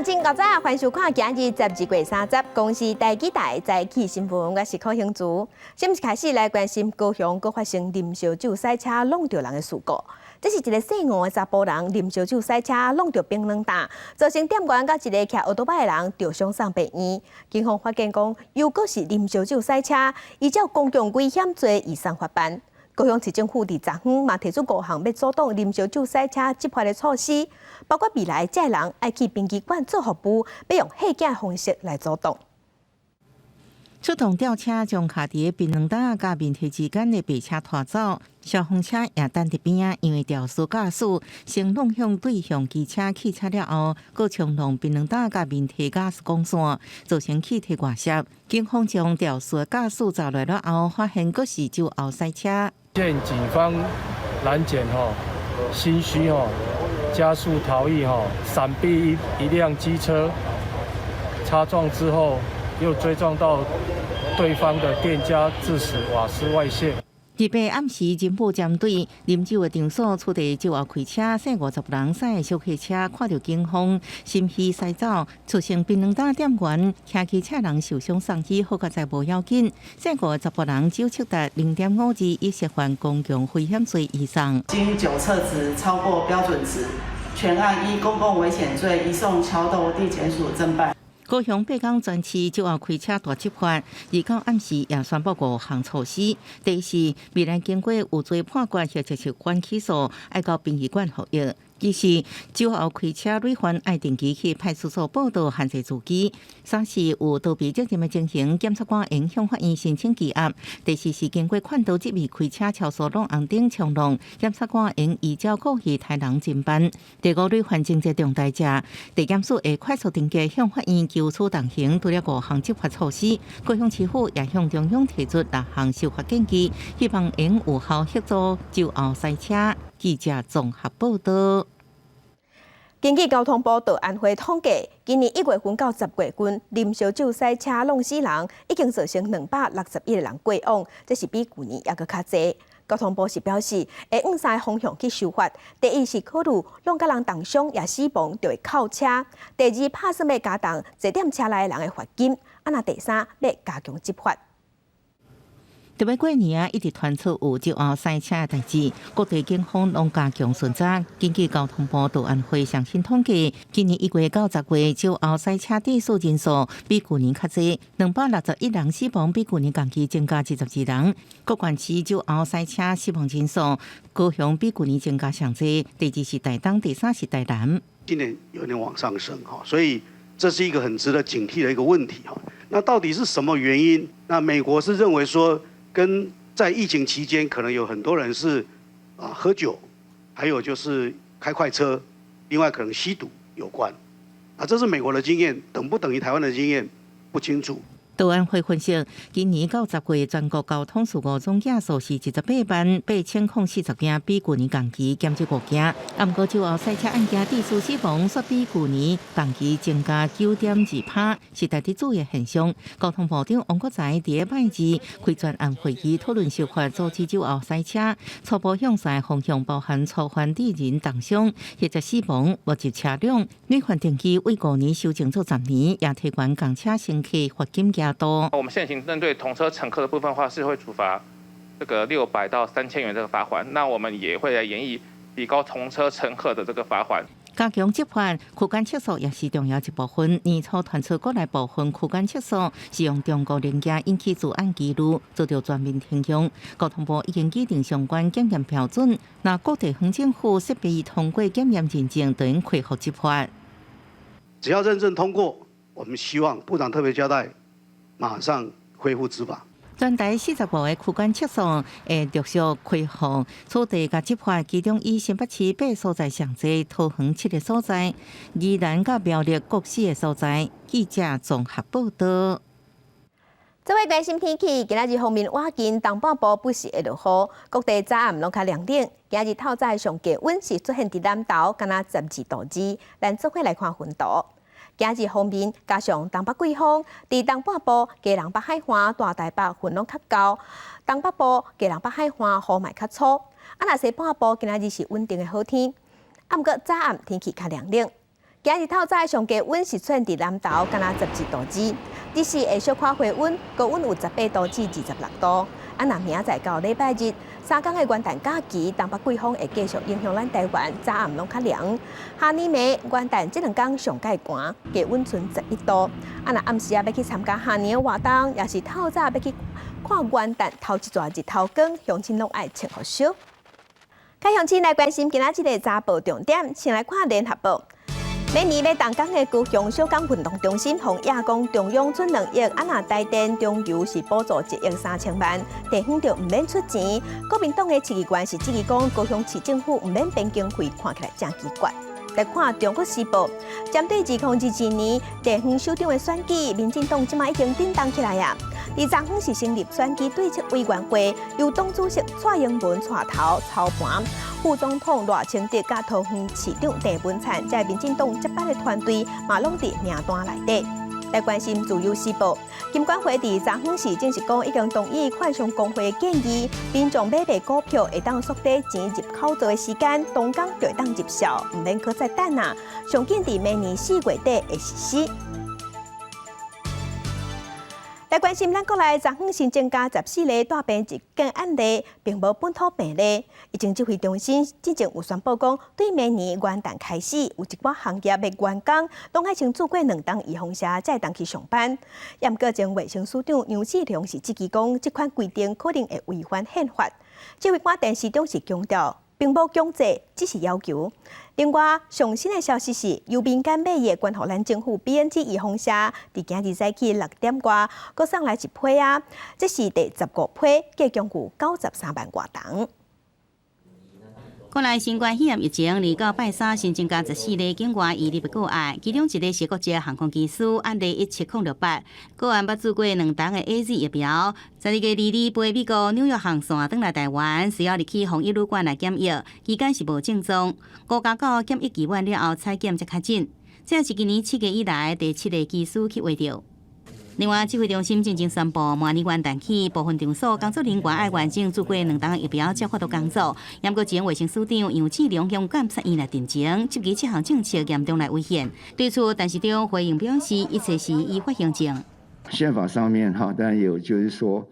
眾請較早歡迎收看今日12月30公視台語台早起新聞，我是柯興珠。先是開始來關心高雄閣發生啉燒酒駛車挵著人的事故。這是一个姓吳的查埔人啉燒酒駛車挵著檳榔擔，造成店員佮一个騎歐多擺的人著傷送病院。警方發現講，又閣是啉燒酒駛車，依照公共危險罪移送法辦。高雄市政府佇昨昏嘛提出五項欲阻擋啉燒酒駛車執法的措施，包括未來這人愛去殯儀館做服務，欲用嚇驚方式來阻擋。出動吊車將卡佇檳榔擔佮面堤之間的白車拖走，消防車也等佇邊仔，因為肇事駕駛先挵向對向機車汽車了後，閣衝撞檳榔擔佮面堤瓦斯管線，造成氣體外洩。警方將肇事的駕駛查來了後，發現閣是酒後駛車。見警方攔檢吼，心虛吼，加速逃逸吼，閃避一輛機車，擦撞之後又追撞到對方的店家，致使瓦斯外洩。28暗時，偵捕針對啉酒的場所出地酒後開車，姓吳查埔人駛的小客車，看著警方心虛駛走，造成檳榔擔店員、騎機車人受傷送醫，好佳哉無要緊。姓吳查埔人酒測達0.52，以涉犯公共危險罪移送。經酒測值超過標準值，全案依公共危險罪移送橋頭地檢署偵辦。高雄八港全市酒後開車大執法，29暗時也宣布五項措施。第一是未來經過有罪判決或者是緩起訴，愛到殯儀館服役。二是酒後開車累犯愛定期去派出所報到，限制自己。三是有逃避責任的情形，檢察官應向法院申請羈押。第四是經過勸導執迷開車超速挵紅燈衝撞，檢察官應依照故意殺人偵辦。第五累犯情節重大者，地檢署會快速定結向法院求處重刑。除了五項執法措施，高雄市府也向中央提出六項修法建議，希望能有效遏阻酒後駛車。記者綜合報道。根據交通部道安會統計，今年1月份到10月份，啉燒酒駛車挵死人，已經造成261個人過往，這是比舊年猶閣較濟。交通部是表示，會向三個方向去修法。第一是考慮挵共人重傷抑死亡就會扣車；第二，拍算欲加重坐佇車內人的罰金；啊，若第三，欲加強執法。特別過年啊，一直傳出有酒後駛車的代誌，各地警方攏加強巡查。根據交通部道安會上新統計，今年1月到10月，酒後駛車致死人數比舊年較濟，261人死亡，比舊年同期增加22人。各縣市酒後駛車死亡人數，高雄比舊年增加上濟，第二是台東，第三是台南。今年有點往上升，所以這是一個很值得警惕的一個問題。那到底是什麼原因？那美國是認為說，跟在疫情期間，可能有很多人是喝酒，還有就是開快車，另外可能吸毒有關。啊，這是美國的經驗，等不等於台灣的經驗不清楚。道安會分析，今年到10月全國交通事故總件數是28萬八千零40件，比舊年同期減少5件。啊，毋過酒後駛車案件致死死亡，煞比舊年同期增加9.2%，是值得注意的現象。交通部長王國材佇拜二開專案會議討論修法阻止酒後駛車，初步向三个方向包含初犯致人重傷或者死亡、沒入車輛，累犯定期為5年修正做10年，也提懸公車乘客罰金額多。我們現行針對同車乘客的部分的話，是會處罰這個600到3000元這個罰鍰。那我們也會來研議提高同車乘客的這個罰鍰。加強執法，區間測速也是重要一部分。年初傳出國內部分區間測速是用中國零件引起資安疑慮，遭著全面停用。交通部已經擬定相關檢驗標準，若各地方政府設備通過檢驗認證，就能恢復執法。只要認證通過，我們希望部長特別交代，馬上恢復執法。全台45個區間測速會陸續開放，取締佮執法，其中以新北市八所在上濟，桃園七個所在，宜蘭佮苗栗各四個所在。記者綜合報道。這位關心天氣，今仔日方面，倚近東半部不時會落雨，各地早暗攏較涼冷。今日透早上低溫是出現佇南投，敢若12度2。咱做伙來看雲圖。今日鋒面加上東北季風，佇東半部、基隆北海岸、大台北雲攏較厚，東北部、基隆北海岸雨嘛較粗。啊，若西半部今仔日是穩定的好天，啊，毋過早暗天氣較涼冷。今日透早上低溫是出現佇南投，敢若12度止。只是會小可回溫，高溫有18度至26度。啊，若明仔載到禮拜日，3工的元旦假期，東北季風會繼續影響咱台灣，早暗攏較涼。下暝暝元旦這兩工上蓋寒，低溫賰11度。啊，若暗時仔欲去參加跨年的活動，抑是透早欲去看元旦頭一逝日頭光，鄉親攏愛穿予燒。較鄉親來關心今仔這個早報重點，先來看聯合報。明年欲動工的高雄小港運動中心，予亞講中央出2億，啊若台電中油是補助1億3千萬，地方就毋免出錢。國民黨的市議員是質疑講，高雄市政府毋免編經費，看起來誠奇怪。來看《中國時報》，針對2022年地方首長的選舉，民進黨這馬已經振動起來啊！佇昨昏是成立選舉對策委員會，由黨主席蔡英文帶頭操盤，副總統賴清德佮桃園市長鄭文燦，這民進黨接班的團隊嘛攏佇名單內底。來關心《自由時報》，金管會佇昨昏時正式講，已經同意券商公會的建議，民眾買賣股票會當縮短錢入口座的時間，當工就會當入數，毋免閣再等啊！上緊佇明年4月底會實施。來關心咱國內昨昏新增加14例帶病入境案例，並無本土病例。疫情指揮中心之前有宣布講，對明年元旦開始，有一寡行業的員工，攏愛先注過兩針預防射，才會當去上班。毋過前衛生署長楊志良是質疑講，這款規定可能會違反憲法。指揮官陳時中是強調，並無強制，只是要求。另外，上新的消息是，由民間買的捐予咱政府 BNT 預防射，佇今日早起6點外，閣送來一批啊！這是第15批，計共有93萬外筒。國內新冠肺炎疫情，二到拜三新增加14例境外移入的個案，其中一个是國籍航空機師，案例17068，個案捌注過兩針的 AZ 疫苗，12月22飛美國紐約航線轉來台灣，需要入去防疫旅館來檢疫，期間是無症狀，5+9檢疫期滿了後採檢才確診，這是今年7月以來第七个機師去確著。另外，指揮中心進前宣布，明年元旦起，部分場所工作人員愛完整注過兩針疫苗，才有法度工作。毋過前衛生署長楊志良向監察院來陳情，質疑這項政策嚴重來違憲。對此，陳時中回應表示，一切是依法行政。憲法上面哈，當然有就是說，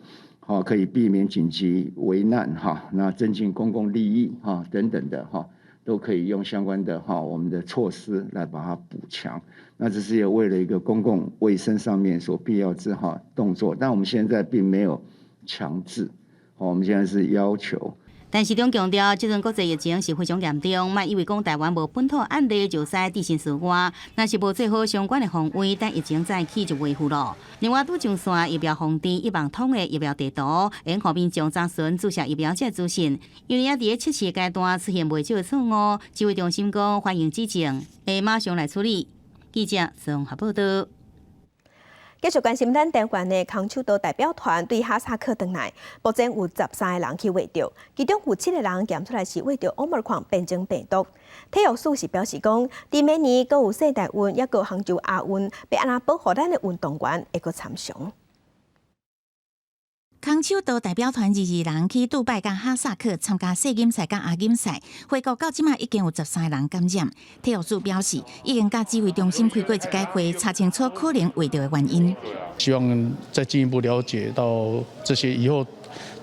可以避免緊急危難哈，那增進公共利益哈等等的哈，都可以用相關的哈我們的措施來把它補強。那這是也為了一個公共衛生上面所必要之哈動作，但我們現在並沒有強制，我們現在是要求。陳時中強調，這陣國際疫情是非常嚴重，莫以為講台灣無本土案例就使置身事外，若是無做好相關的防衛，等疫情再起就袂赴咯。另外，拄上線疫苗防治一網通的疫苗地圖，會予民眾查詢注射疫苗這資訊。因為猶佇咧測試階段出現袂少的錯誤，指揮中心講歡迎指正，會馬上來處理。記者綜合報道。繼續關心咱台灣的空手道代表團對哈薩克轉來，目前有13個人去確著，其中有七個人檢出來是確著 Omicron 變種病毒。體育署是表示講，佇明年閣有世大運，抑閣杭州亞運，欲按怎保護咱的運動員會閣參詳。空手道代表團22人去杜拜佮哈薩克參加世錦賽佮亞錦賽，回國到這馬已經有13個人感染。體育署表示，已經佮指揮中心開過一擺會，查清楚可能確著的原因。希望再進一步了解到這些以後，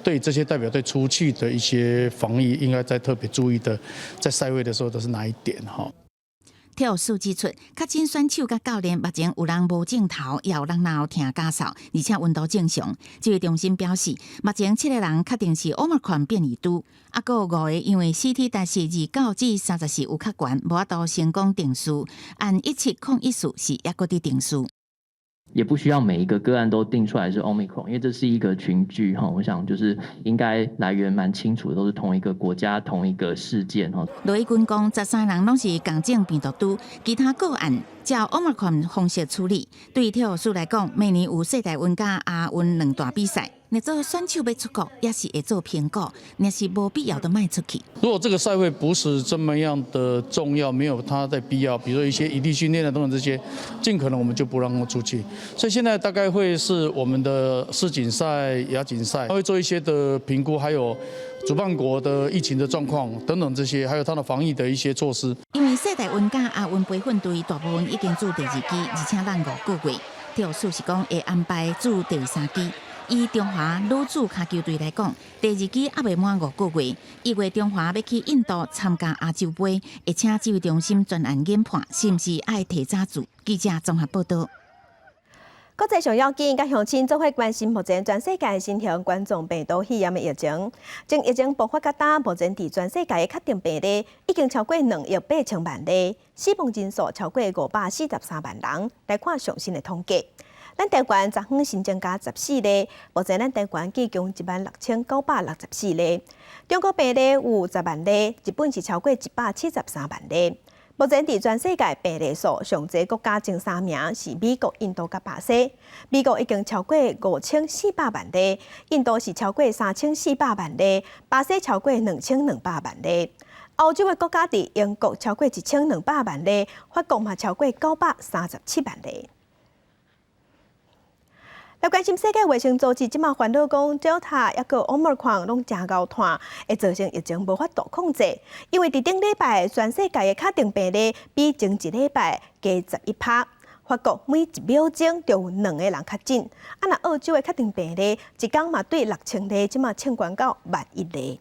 對這些代表隊出去的一些防疫，應該再特別注意的，在賽會的時候都是哪一點？哈。體育署指出，確診選手佮教練目前有人無症頭，也有人腦疼咳嗽，而且溫度正常。指揮中心表示，目前七個人確定是 Omicron 變異株，猶閣有五個因為 CT 值是29至34有較懸，無法度成功定序，案17014是猶閣佇定序。也不需要每一個個案都定出來是 Omicron，因為這是一個群聚哈，我想就是應該來源蠻清楚，都是同一個國家同一個事件哈。羅一鈞講，13人攏是仝種病毒株，其他個案照 Omicron 方式處理。對體育署來講，明年有世大運佮亞運兩大比賽，若做選手欲出國，也是會做評估，若是無必要就莫出去。如果這個賽會不是這麼樣的重要，沒有它的必要，比如說一些異地訓練啊等等這些，盡可能我們就不讓他出去。所以現在大概會是我們的世錦賽、亞錦賽，會做一些的評估，還有主辦國的疫情的狀況等等這些，還有它的防疫的一些措施。因為世大運佮亞亞運培訓隊大部分已經注第二劑，而且等5個月。體育署是講會安排注第三劑。以中華女子跤球隊來講，第二劑猶未滿五個月。1月中華欲去印度參加亞洲盃，會請指揮中心專案研判，是毋是愛提早注。記者綜合報道。國際上要緊，佮鄉親做伙關心目前全世界新型冠狀病毒肺炎的疫情。從疫情爆發到今，目前佇全世界的確診病例已經超過2億8千萬例，死亡人數超過543萬人。來看上新的統計，咱台灣昨昏新增加14例，目前咱台灣總共16,964例。中國病例有10萬例，日本是超過173萬例。目前佇全世界病例數上濟國家前三名是美國、印度佮巴西。美國已經超過5400萬例，印度是超過3400萬例，巴西超過2200萬例。歐洲的國家佇英國超過1200萬例，法國嘛超過937萬例。來關心世界衛生組織，這馬煩惱講，Delta 抑閣 Omicron 攏誠𠢕傳，會造成疫情無法度控制。因為佇頂禮拜，全世界的確診病例比前一禮拜加11趴。法國每1秒鐘就有兩個人確診。啊，若澳洲的確診病例一工嘛對6000例，這馬衝懸到1.1萬例。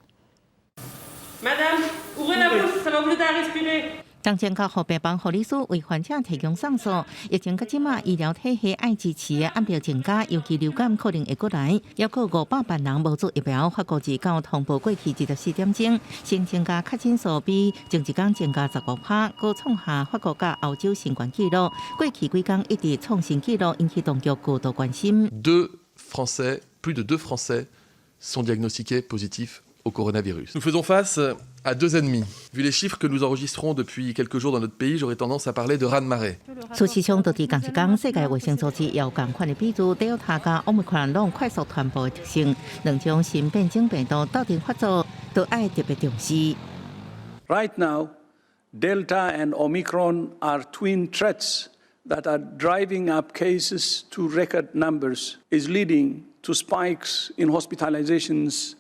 Madame, ouvrez la bouche, ça va vous aider à respirer. 當前較護病房護理師為患者提供送素，疫情到這馬醫療體系愛支持的壓力增加，尤其流感可能會過來，抑閣500萬人無注疫苗，法國自九通報過去24點鐘，新增加確診數比前一工增加15趴，閣創下法國佮歐洲新懸紀錄。過去幾工一直創新紀錄，引起當局高度關心。 Deux Français, plus de deux Français sont diagnostiqués positifs au coronavirus. Nous faisons face à deux ennemis. Vu les chiffres que nous enregistrons depuis quelques jours dans notre pays, j'aurais tendance à parler de raz-de-marée. 事實上，就佇仝一工，世界衛生組織有仝款的比喻，Delta 佮 Omicron 攏快速傳播的特性，兩種新變種病毒鬥陣發作，都愛特別重視。 Right now, Delta and Omicron are twin threats that are driving up cases to record numbers, is leading to spikes in hospitalizations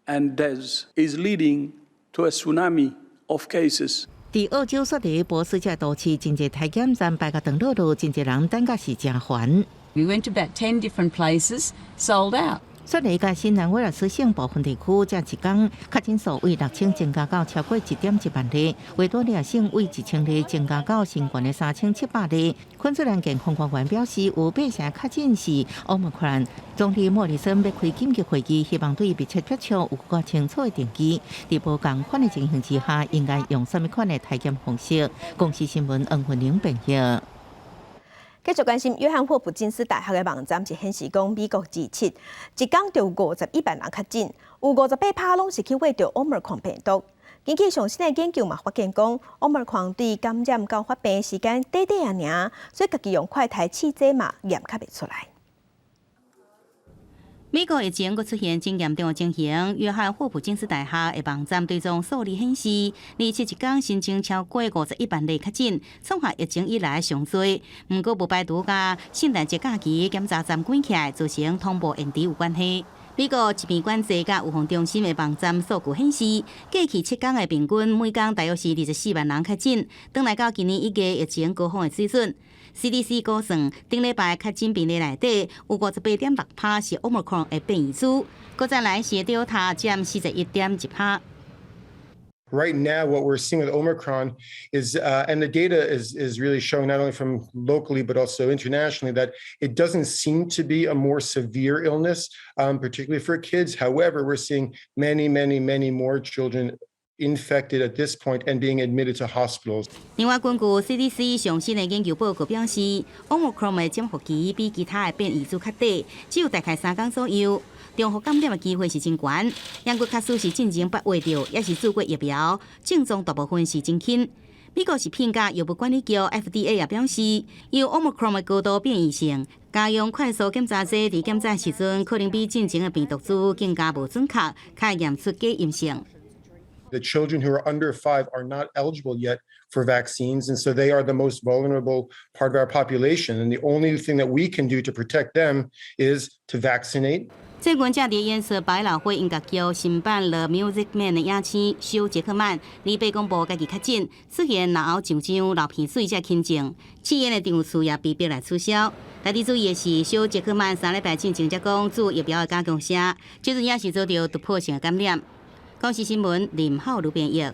and deaths, is leading to a tsunami of cases. 佇澳洲雪梨珀斯這都市，真濟體檢站排甲長轆轆，真濟人等甲是誠煩。 We went to about 10 different places, sold out. 雪梨佮新南威爾斯省部分地區，這一工確診數為6000增加到超過1.1萬例，維多利亞省為1000例增加到新懸的3700例。昆士蘭健康官員表示，有八成確診是 Omicron。總理莫里森欲開緊急會議，希望對密切接觸有較清楚的定義。佇無仝款的情形之下，應該用啥物款的體檢方式？公視新聞黃雲玲編譯。繼續關心約翰霍普金斯大學的網站是顯示講，美國27一工就有51萬人確診，有58趴攏是去秽著 Omicron 病毒。根據上新的研究嘛，發現講 Omicron 對感染到發病時間短短仔爾，所以家己用快篩試劑嘛驗較袂出來。美國疫情閣出現真嚴重的情形，約翰霍普金斯大學的網站追蹤數字顯示，27一工新增超過51萬例確診，創下疫情以來上濟。毋過無排除佮聖誕節假期檢查站關起來，造成通報延遲有關係。美國疾病管制佮預防中心的網站數據顯示，過去7工的平均每工大約是24萬人確診，轉來到今年1月疫情高峰的水準。CDC 估算，頂禮拜確診病例內底有58.6趴是 Omicron 的變異株，閣再來是 Delta 佔41.1趴。 Right now, what we're seeing with Omicron is, and the data is really showing not only from locally but also internationally, that it doesn't seem to be a more severe illness, particularly for kids. However, we're seeing many, many, many more children infected at this point and being admitted to hospitals. 另外，根據 CDC 上新的研究報告表示，Omicron 的潛伏期比其他的變異株較短，只有大概3工左右。重複感染的機會是真懸，不過假使是進前捌秽著，抑是注過疫苗，症狀大部分是真輕。美國食品佮藥物管理局 FDA 也表示，由 Omicron 的高度變異性，加用快速檢查劑佇檢查時陣，可能比進前的病毒株更加無準確，較會驗出假陰性。 The children who are under 5 are not eligible yet for vaccines, and so they are the most vulnerable part of our population. And the only thing that we can do to protect them is to vaccinate. 最近這佇演說百老匯音樂劇新版的《Music Man》的影星休傑克曼，禮拜公布家己確診，出現咽喉上張、流鼻水這輕症，試演的場次也被迫來取消。值得注意的是，休傑克曼3禮拜進前才講注疫苗的加強劑，這陣也是遭著突破性的感染。公視新聞林浩如編譯。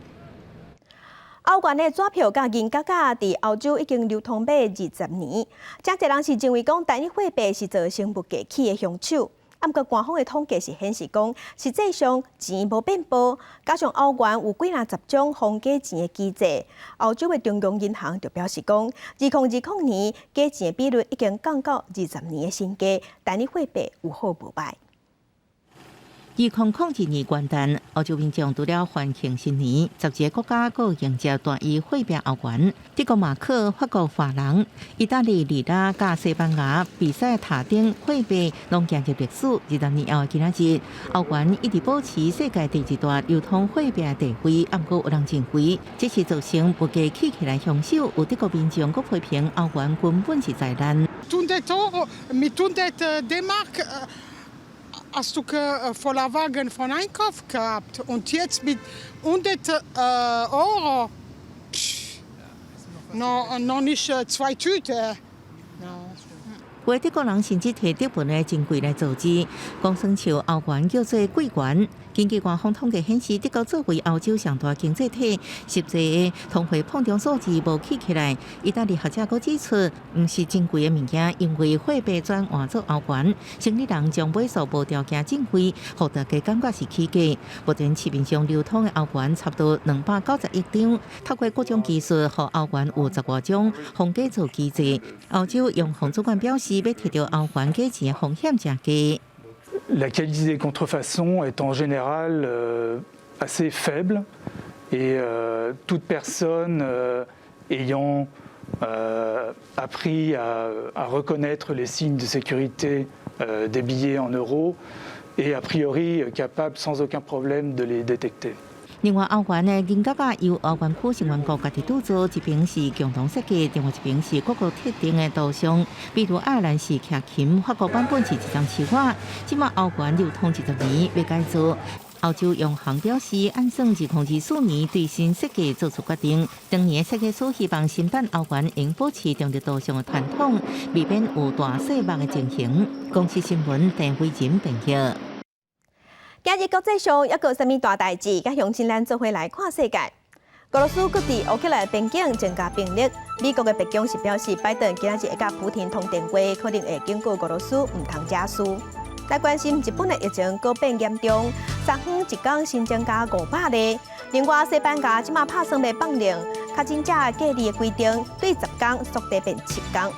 歐元的紙票佮銀角仔佇歐洲已經流通欲20年，誠濟人是認為講單一貨幣是造成物價起的兇手。啊，毋過官方的統計是顯示講，實際上錢無變薄，加上歐元有幾若十種防假錢的機制，歐洲的中央銀行就表示講，2020年假錢的比率已經降到20年的新低，單一貨幣有好無䆀。2002年元旦，歐洲民眾除了歡慶新年，12個國家閣迎接單一貨幣歐元。德國馬克、法國法郎、意大利里拉佮西班牙比塞塔等貨幣攏行入歷史。20年後的今仔日，歐元一直保持世界第二大流通貨幣的地位。毋過有人認為，這是造成物價起起來兇手。有德國民眾閣批評歐元根本是災難。 Mit 100 D-Mark hast du voller Wagen von Einkauf gehabt und jetzt mit 100 Euro, pff, no, noch nicht zwei Tüten. 有德國人甚至提德文的金幣來做字，講算笑歐元叫做貴元。根據官方統計顯示，德國作為歐洲上大經濟體，實際的通貨膨脹數字無起起來。意大利學者閣指出，毋是真貴的物件，因為貨幣轉換做歐元，生理人將買數無條件進貴，予大家感覺是起價。目前市面上流通的歐元差不多290億張，透過各種技術，予歐元有十外種防假做機制。歐洲央行主管表示，欲提著歐元假錢的風險誠低。 La qualité des contrefaçons est en général assez faible et toute personne ayant appris à reconnaître les signes de sécurité des billets en euros est a priori capable sans aucun problème de les détecter. 另外，歐元的銀角仔由歐元區成員國家己鑄造，一邊是共同設計，另外一邊是各國特定的圖像。比如愛爾蘭是徛琴，法國版本是一張樹仔。這馬歐元流通20年，欲改造。歐洲央行表示，按算2024年對新設計做出決定。當年的設計師希望新版歐元應保持中立圖像的傳統，避免有大細目的情形。公視新聞鄧慧仁編譯。今日國際上猶閣有啥物大代誌？佮鄉親咱做伙來看世界。俄羅斯閣佇烏克蘭邊境增加兵力。美國的白宮是表示，拜登今仔日會佮普廷通電話，可能會警告俄羅斯毋通惹事。來關心日本的疫情閣變嚴重，昨昏一工新增加500例。另外，西班牙這馬拍算欲放寬確診者隔離的規定，對10工縮短變7工。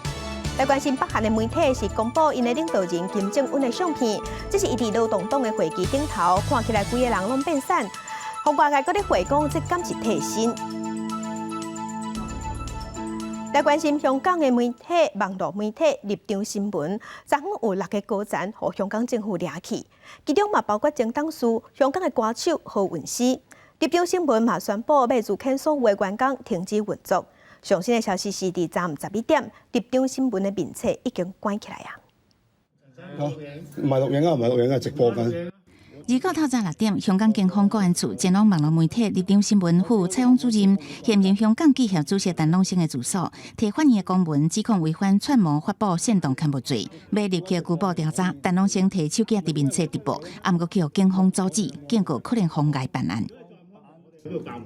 來關心北韓的媒體是公布𪜶的領導人金正恩的相片，這是伊佇勞動黨的會議頂頭，看起來規个人攏變瘦，予外界閣咧懷疑講這敢是替身。來關心香港的媒體、網路媒體立場新聞，昨昏有六个高層予香港政府掠去，其中嘛包括前董事香港的歌手何韻詩。立場新聞嘛宣布欲資遣所有的員工停止運作。上新的消息是，佇昨昏11點，立場新聞的面冊已經關起來啊。唔係錄影啊，唔係錄影啊，直播緊。 29透早6點，香港警方國安處前往網路媒體立場新聞副採訪主任、現任香港記協主席陳朗昇的住所，提法院的公文指控違反串謀發布煽動刊物罪，欲入去拘捕調查。陳朗昇提手機佇面冊直播，毋過予警方阻止，警告可能妨礙辦案。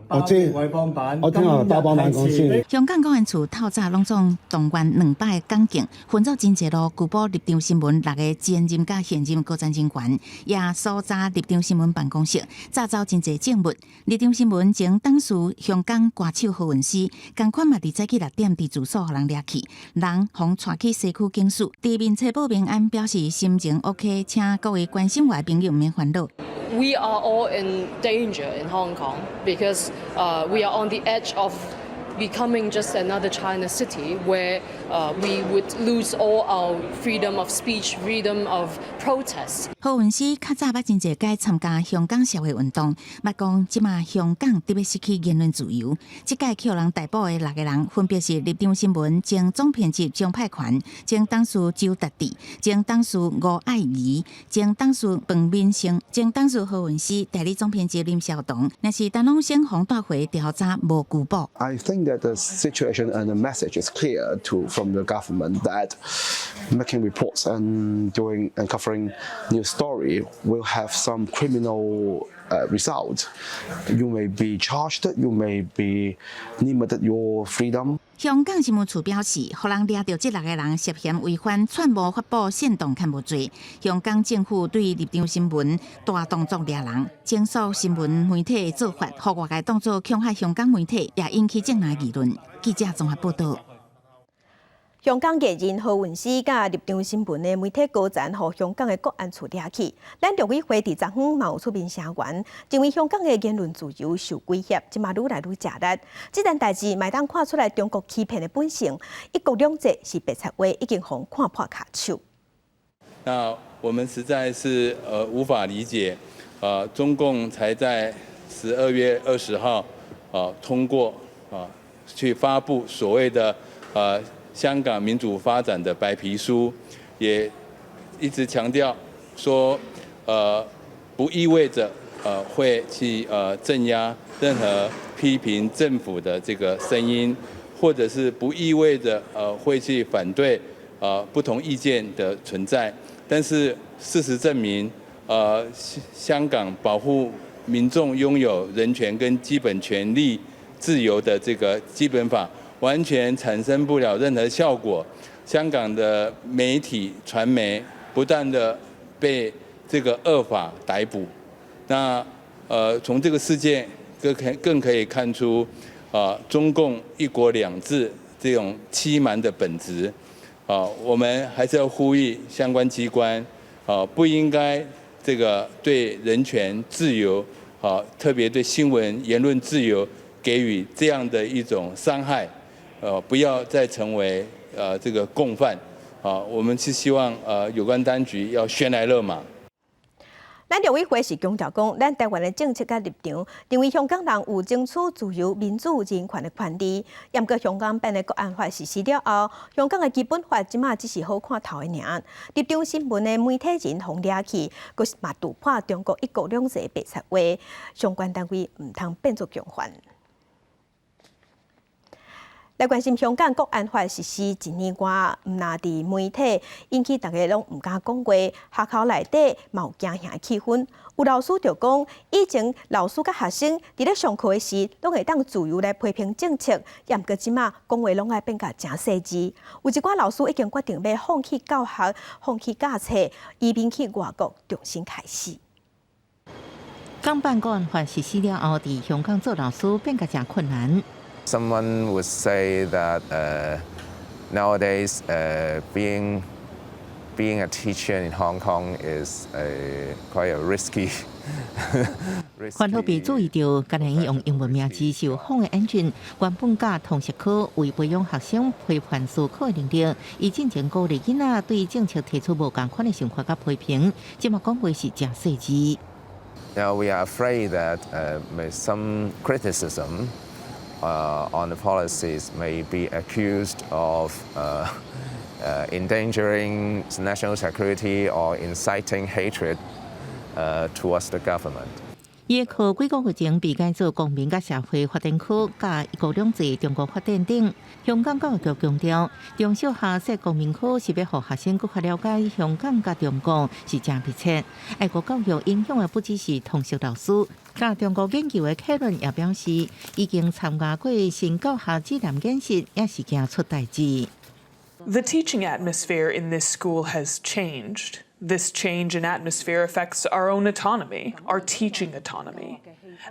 我知，我聽下包幫辦講先。香港國安處透早攏總動員200個港警，分做真濟路拘捕立場新聞六个前任佮現任高層人員，也搜查立場新聞辦公室，詐走真濟證物。立場新聞前董事香港歌手何韻詩，仝款嘛佇早起6點佇住所予人掠去，人予帶去西區警署。佇面冊報平安，表示心情 OK，請各位關心我的朋友毋免煩惱。 We are all in danger in Hong Kong because we are on the edge of Becoming just another China city where we would lose all our freedom of speech, freedom of protest. 何韻詩較早捌真濟擺參加香港社會運動，捌講這馬香港得欲失去言論自由。這擺予人逮捕的六个人，分別是立場新聞前總編輯鍾沛權、前董事周達智、前董事吳靄儀、前董事彭敏生、前董事何韻詩、代理總編輯林紹桐，若是丹東省洪大會調查無拘捕。 I think that the situation and the message is clear to from the government that making reports and doing and covering news story will have some criminal result. You may be charged, you may be limited your freedom. 香港新聞處表示，予人掠著這六个人涉嫌違反串謀發布煽動刊物罪。香港政府對立場新聞大動作掠人，整肅新聞媒體的做法，予外界當作恐嚇香港媒體，也引起眾人議論。記者綜合報導。香港藝人何韻詩佮立場新聞的媒體高層，予香港的國安處掠去。咱陸委會佇昨昏嘛有出面聲援，認為香港的言論自由受威脅，這馬愈來愈食力。這件代誌嘛會當看出來中國欺騙的本性，一國兩制是白賊話，已經予看破跤手。那我們實在是無法理解，中共才在12月20號通過去發布所謂的香港民主發展的白皮書，也一直強調說，不意味着會去鎮壓任何批評政府的這個聲音，或者是不意味着會去反對不同意見的存在。但是事實證明，香港保護民眾擁有人權跟基本權利自由的這個基本法，完全產生不了任何效果。香港的媒體傳媒不斷的被這個惡法逮捕，那從這個事件更可以看出，中共一國兩制這種欺瞞的本質。我們還是要呼籲相關機關，不應該這個對人權自由，特別對新聞言論自由給予這樣的一種傷害。不要再成為這個共犯，我們是希望有關當局要懸崖勒馬。咱陸委會是強調講，咱台灣的政策佮立場，認為香港人有爭取自由、民主、人權的權利。毋過香港版的國安法實施了後，香港的基本法這馬只是好看頭爾。立場新聞的媒體人予掠去，閣是嘛突破中國一國兩制白賊話，相關單位毋通變做共犯。來關心香港國安法實施一年外，毋但佇媒體引起大家攏毋敢講話，學校內底嘛有驚嚇氣氛。有老師就講，以前老師佮學生佇咧上課時，攏會當自由來批評政策，毋過這馬講話攏愛變甲誠細緻。有一寡老師已經決定欲放棄教學、放棄教冊，移民去外國重新開始。港版國安法實施了後，佇香港做老師變甲誠困難。 Someone would say that nowadays being a teacher in Hong Kong is quite a risky. 環保被注意到，敢若用英文名字受訪的演員，原本教通識科為培養學生批判思考的能力，伊進前鼓勵囡仔對政策提出無仝款的想法佮批評，這馬講話是誠細緻。 Now we are afraid that some criticism on the policies may be accused of endangering national security or inciting hatred towards the government. 伊的課幾個月前被改做公民佮社會發展科，佮一國兩制、中國發展等。香港教育局強調，中小學設公民科是欲予學生閣較了解香港佮中國是誠密切。愛國教育影響的不只是通識老師，佮中國研究的客論也表示，已經參加過新教學指南演習，也是驚出代誌。 The teaching atmosphere in this school has changed. This change in atmosphere affects our own autonomy, our teaching autonomy.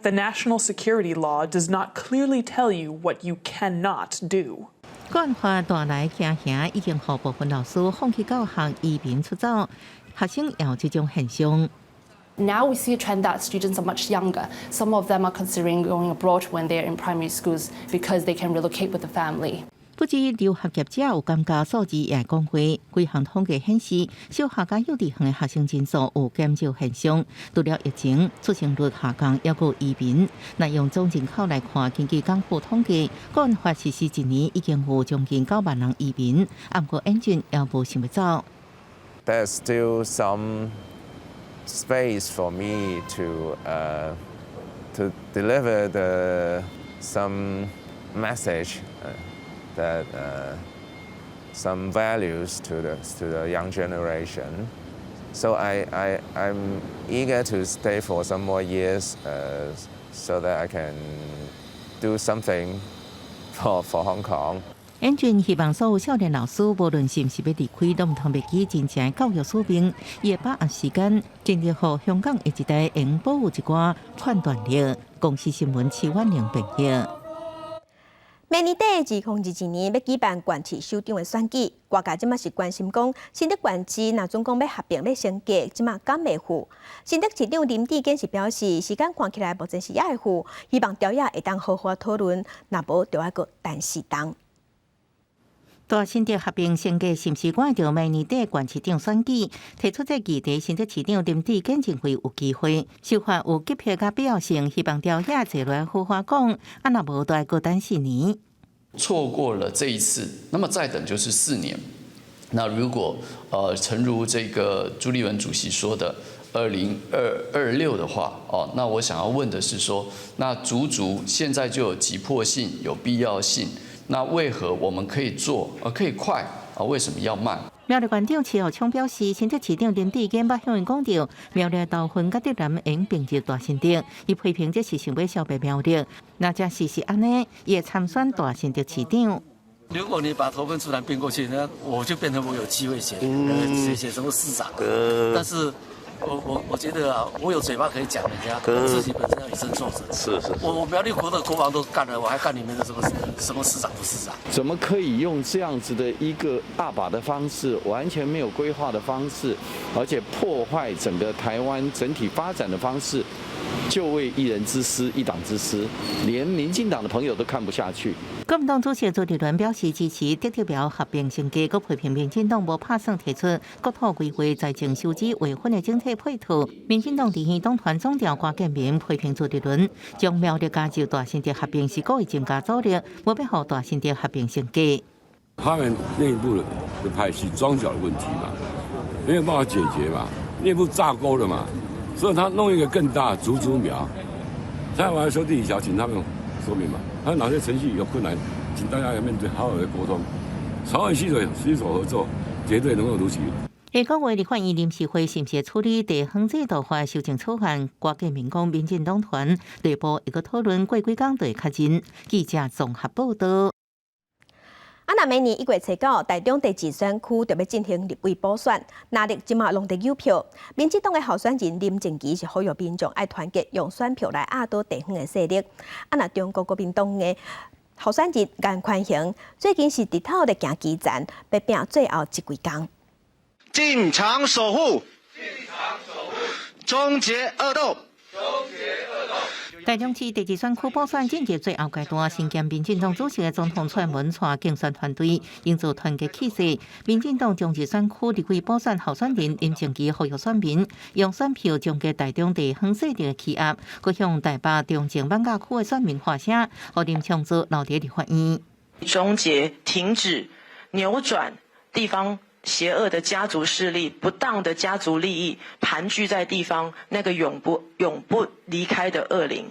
The national security law does not clearly tell you what you cannot do. 國安法帶來驚嚇，已經予部分老師放棄教學，移民出走，學生也有這種現象。Now we see a trend that students are much younger. Some of them are considering going abroad when they're in primary schools because they can relocate with the family. 不止留學業者有感覺數字也會講話，幾項統計顯示，小學佮幼稚園的學生人數有減少現象。除了疫情，出生率下降，抑閣移民。若用總人口來看，根據港府統計，國安法實施一年已經有將近9萬人移民，毋過英俊猶無想欲走。 There's still some space for me to deliver the some message that some values to the young generation. So I'm eager to stay for some more years so that I can do something for Hong Kong. 英俊希望所有少年老師，無論是毋是欲離開，攏毋通袂記真正的教育使命。伊會把握時間，盡力予香港的一代會保有一寡判斷力。公視新聞徐婉玲編譯。明年底2022年欲舉辦縣市首長的選舉，外界這馬是關心講新竹縣市若準講欲合併欲升格，這馬敢會赴？新竹市長林智堅是表示，時間看起來目前是猶會赴，希望朝野會當好好討論，若無就愛閣等四冬。大新竹合併升格是毋是關著明年底縣市長選舉？提出這議題，新竹市長林智堅認為有機會，修法有急迫佮必要性，希望朝野坐落來好好講，啊若無就愛閣等4年。錯過了這一次，那麼再等就是4年。那如果誠如這個朱立倫主席說的，2026的話，哦，那我想要問的是說，那足足現在就有急迫性、有必要性。那為何我們可以做，可以快，啊，為什麼要慢？苗栗縣長池學聰表示，新竹市長林智堅捌向𪜶講著，苗栗頭份佮竹南會併入大新竹，伊批評這是想欲消滅苗栗。若這事實按呢，伊會參選大新竹市長。如果你把頭份竹南併過去，那我就變成我有機會選，選什麼市長。但是我覺得啊，我有嘴巴可以講人家，自己本身要以身作則。是是。我苗栗國的國防都幹了，我還幹你們的什麼什麼市長不市長？怎麼可以用這樣子的一個鴨把的方式，完全沒有規劃的方式，而且破壞整個台灣整體發展的方式，就為一人之私、一黨之私，連民進黨的朋友都看不下去。國民黨主席朱立倫表示支持竹竹苗合併升格，閣批評民進黨無拍算提出國土規劃、財政收支劃分的整體配套。民進黨地方黨團總召郭建明批評朱立倫將苗栗加入大新竹合併是故意增加阻力，無欲予大新竹合併升格。他們內部的派系樁腳的問題嘛，沒有辦法解決嘛，內部炸鍋了嘛，所以他弄一個更大竹竹苗。在我來說地理小，請他們說明嘛，他哪些程序有困難，請大家要面對，好好的溝通，朝野攜手合作，絕對能夠如期。下個月立法院臨時會是毋是處理地方制度法修正草案？郭建明講，民進黨團內部會閣討論，過幾工就會確認。記者綜合報道。啊，若明年1月初9，台中第二選區就欲進行立委補選，藍綠這馬攏佇搝票。民進黨的候選人林靜儀是呼籲民眾愛團結，用選票來壓倒地方的勢力。啊，若中國國民黨的候選人顏寬恆最近是日頭咧行基層，欲拼最後這幾工。進場守護，進場守護，終結惡鬥。台中市第二選區補選進入最後階段，身兼民進黨主席的總統蔡英文帶競選團隊營造團結氣勢。民進黨中二選區立委補選候選人林靜儀呼籲選民用選票終結台中地方勢力的欺壓，閣向台北中正艋舺區的選民發聲，予林昶佐留佇立法院。終結、停止、扭轉地方邪惡的家族勢力、不當的家族利益盤踞在地方那個永不離開的惡靈，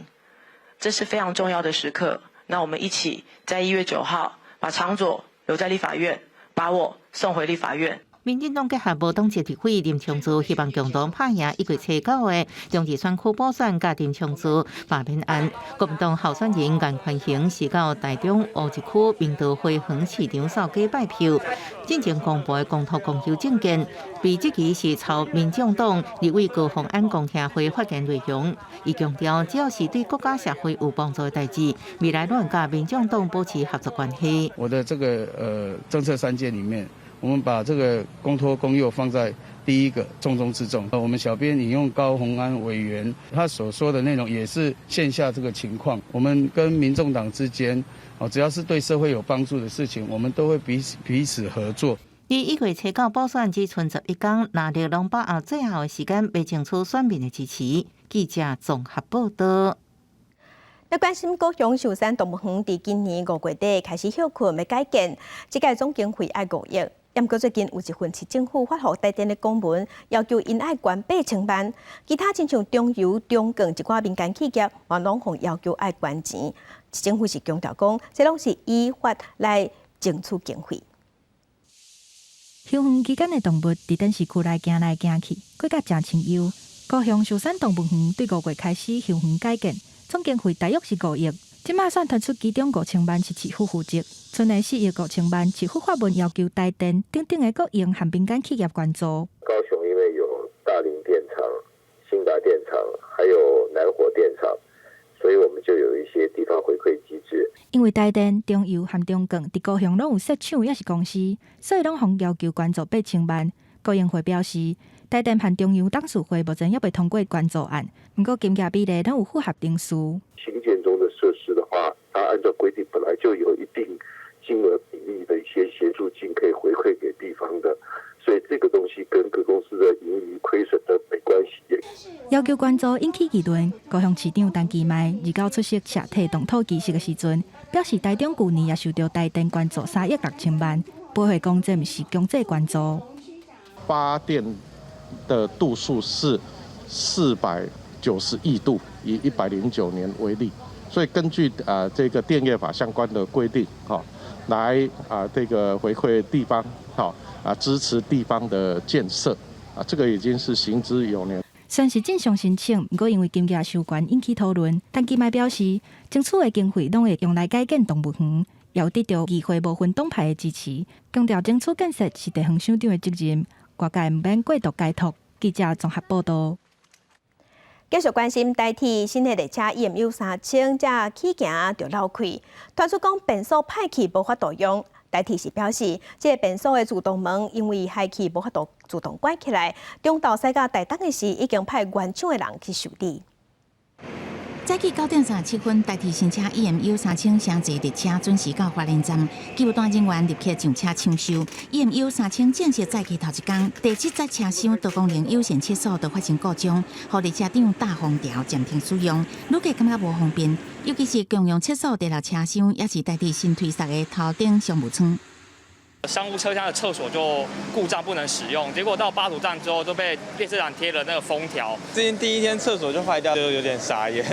這是非常重要的時刻。那我們一起在1月9號把昶佐留在立法院，把我送回立法院。民進黨結合無黨籍立委林昶佐，希望共同拍贏1月初9的中二選區補選，佮林昶佐罷免案。國民黨候選人顏寬恆是到台中烏日區明道花園市場掃街拜票，進前公布的公投公休政見，被質疑是抄民眾黨立委高虹安公聽會發言內容。伊強調，只要是對國家社會有幫助的代誌，未來攏會佮民眾黨保持合作關係。我的這個政策三件裡面，我們把這個公托公幼放在第一個重中之重。我們小編引用高虹安委員他所說的內容，也是線下這個情況。我們跟民眾黨之間，哦，只要是對社會有幫助的事情，我們都會彼此彼此合作。伊1月7號補選只賰11工，若力攏把握最後的時間，欲爭取選民的支持。記者綜合報道。來關心高雄壽山動物園，佇今年5月底開始歇睏欲改建，這屆總經費愛5億。毋過最近有一份市政府發予台電的公文，要求𪜶愛捐8000萬。其他親像中油、中鋼一寡民間企業，嘛攏予要求愛捐錢。市政府是強調講，這攏是依法來爭取經費。休園期間的動物佇展示區內行來行去，過甲誠清幽。高雄壽山動物園對5月開始休園改建，總經費大約是5億。這馬算傳出其中5000萬是市府負責，賰的4億5000萬市府發文要求台電等等的國營和民間企業捐助。高雄因為有大林電廠、興達電廠，還有南火電廠，所以我們就有一些地方回饋機制。因為台電、中油和中鋼佇高雄攏有設廠抑是公司，所以攏予要求捐助8000萬。高盈會表示，台電和中油董事會目前猶未通過捐助案，毋過金額比例攏有符合程序。興建中的設施的話，它按照規定本來就有一定金額比例的一些協助金可以回饋給地方的，所以這個東西跟各公司的盈餘虧損的沒關係。要求捐助引起議論，高雄市長陳其邁29出席社體動土儀式的時陣，表示台中舊年也受著台電捐助3億6千萬，駁回講這毋是強制捐助。發電的度數是490億度，以109年為例，所以根據啊這個電業法相關的規定，哈，來啊這個回饋地方，哈啊支持地方的建設，啊這個已經是行之有年。雖然是正常申請，毋過因為金額傷懸引起討論。陳其邁表示，爭取的經費攏會用來改建動物園，也有得著議會無分黨派的支持，強調爭取建設是地方首長的責任，外界毋免過度解讀。記者綜合報道。繼續關心台鐵新的列車 EMU 3000，這起行就漏氣，傳出講變速歹去無法度用。台鐵是表示，這個變速的自動門因為害氣無法度自動關起來，中晝駛到台東的時，已經派原廠的人去修理。早起9點37分，台鐵新車 EMU 3000城際列車準時到花蓮站，機務段人員立刻上車搶修。EMU 3000正式載客頭一工，第七節車廂多功能友善廁所就發生故障，予列車長大封條暫停使用，旅客感覺無方便。尤其是共用廁所第六車廂，也是台鐵新推設的頭等商務艙。商務車廂的廁所就故障不能使用，結果到八堵站之後都被列車長貼了那個封條。最近第一天廁所就壞掉，就有點傻眼，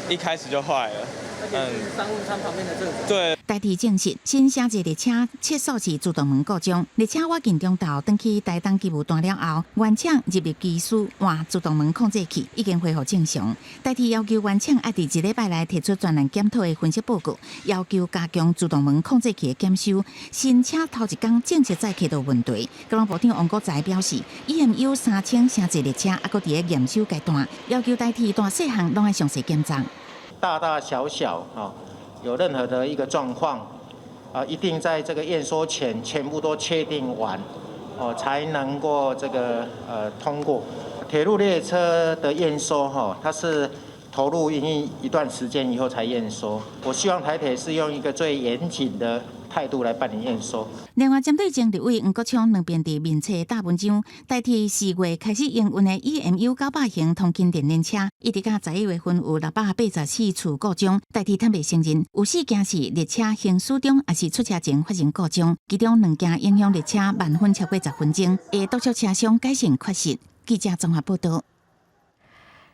一開始就壞了。嗯，商務艙旁邊的廁所。對。台鐵證實，新城際列車廁所是自動門故障，列車倚近中晝轉去台東機務段了後，原廠入內技師換自動門控制器，已經恢復正常。台鐵要求原廠愛佇一禮拜內提出專案檢討的分析報告，要求加強自動門控制器的檢修。新車頭一工正式載客就有問題，交通部長王國材表示，EMU 3000城際列車猶閣佇咧驗收階段，要求台鐵大細項攏愛詳細檢查。大大小小啊，有任何的一個狀況，啊，一定在這個驗收前全部都確定完，哦，才能夠這個通過。鐵路列車的驗收哈，它是投入營運一段時間以後才驗收。我希望台鐵是用一個最嚴謹的態度來辦理驗收。另外，針對前立委黃國昌兩遍佇面冊打文章，台鐵4月開始營運的 EMU 900型通勤電聯車，一直到11月份有684次故障。台鐵坦白承認，有四件是列車行駛中，抑是出車前發生故障，其中兩件影響列車慢分超過10分鐘，會督促車廂改善缺失。記者綜合報道。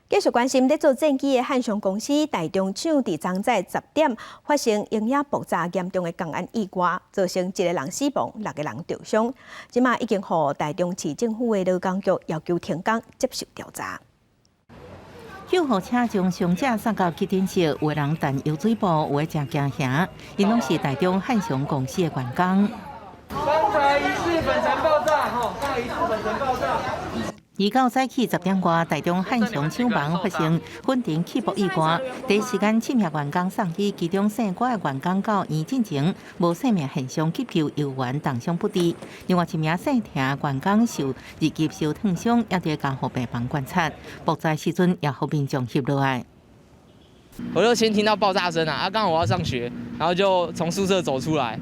繼續關心咧做戰機的漢翔公司台中廠，佇昨早10點發生煙仔爆炸嚴重的工安意外，造成一個人死亡，六個人著傷。這馬已經予台中市政府的勞工局要求停工接受調查。救護車將傷者送到急診室，有的人彈藥水布，有的誠驚嚇，𪜶攏是台中漢翔公司的員工。剛才疑似粉塵爆炸，吼，剛才疑似粉塵爆炸。二九早起10點外，台中漢翔廠房發生粉塵起爆意外，第一時間七名員工送醫，其中姓郭的員工到院進前無生命現象，急救人員重傷不治。另外一名姓田員工受二級燒燙傷，也佇監護病房觀察。爆炸時陣也予民眾翕落來。我就先聽到爆炸聲啊！啊，剛好我要上學，然後就從宿舍走出來，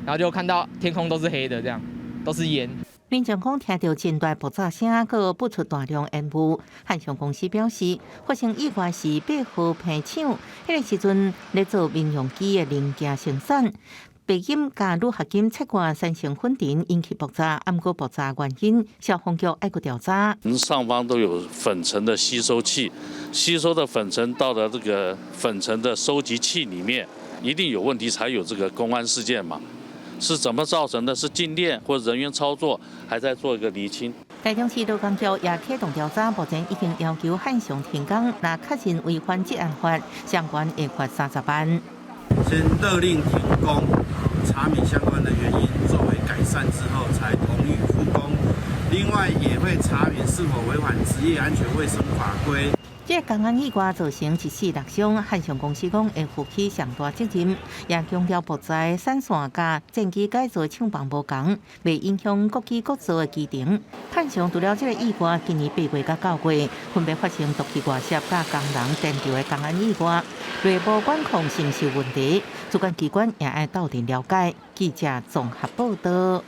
然後就看到天空都是黑的，這樣都是煙。民眾講聽著真大爆炸聲，閣噴出大量煙霧。漢翔公司表示，發生意外是8號棚廠，彼個時陣咧做民用機的零件生產，白金佮鋁合金切割產生粉塵，引起爆炸。毋過爆炸原因，消防局愛閣調查。上方都有粉塵的吸收器，吸收的粉塵到了這個粉塵的收集器裡面，一定有問題才有這個工安事件嘛。是怎麼造成的？是靜電或人員操作，還在做一個釐清。台中市勞工局也啟動調查，目前已經要求漢翔停工，若確認違反職安法，相關會罰30萬。先勒令停工，查明相關的原因，作為改善之後，才同意復工。另外，也會查明是否違反職業安全衛生法規。這個工安意外造成一死六傷，漢翔公司講會負起上大責任，也強調爆炸產線佮戰機改造廠房無仝，袂影響國機國造的機程。漢翔除了這個意外，今年8月佮9月分別發生毒氣外泄佮工人電著的工安意外，內部管控是毋是有問題？主管機關也愛鬥陣了解。記者綜合報道。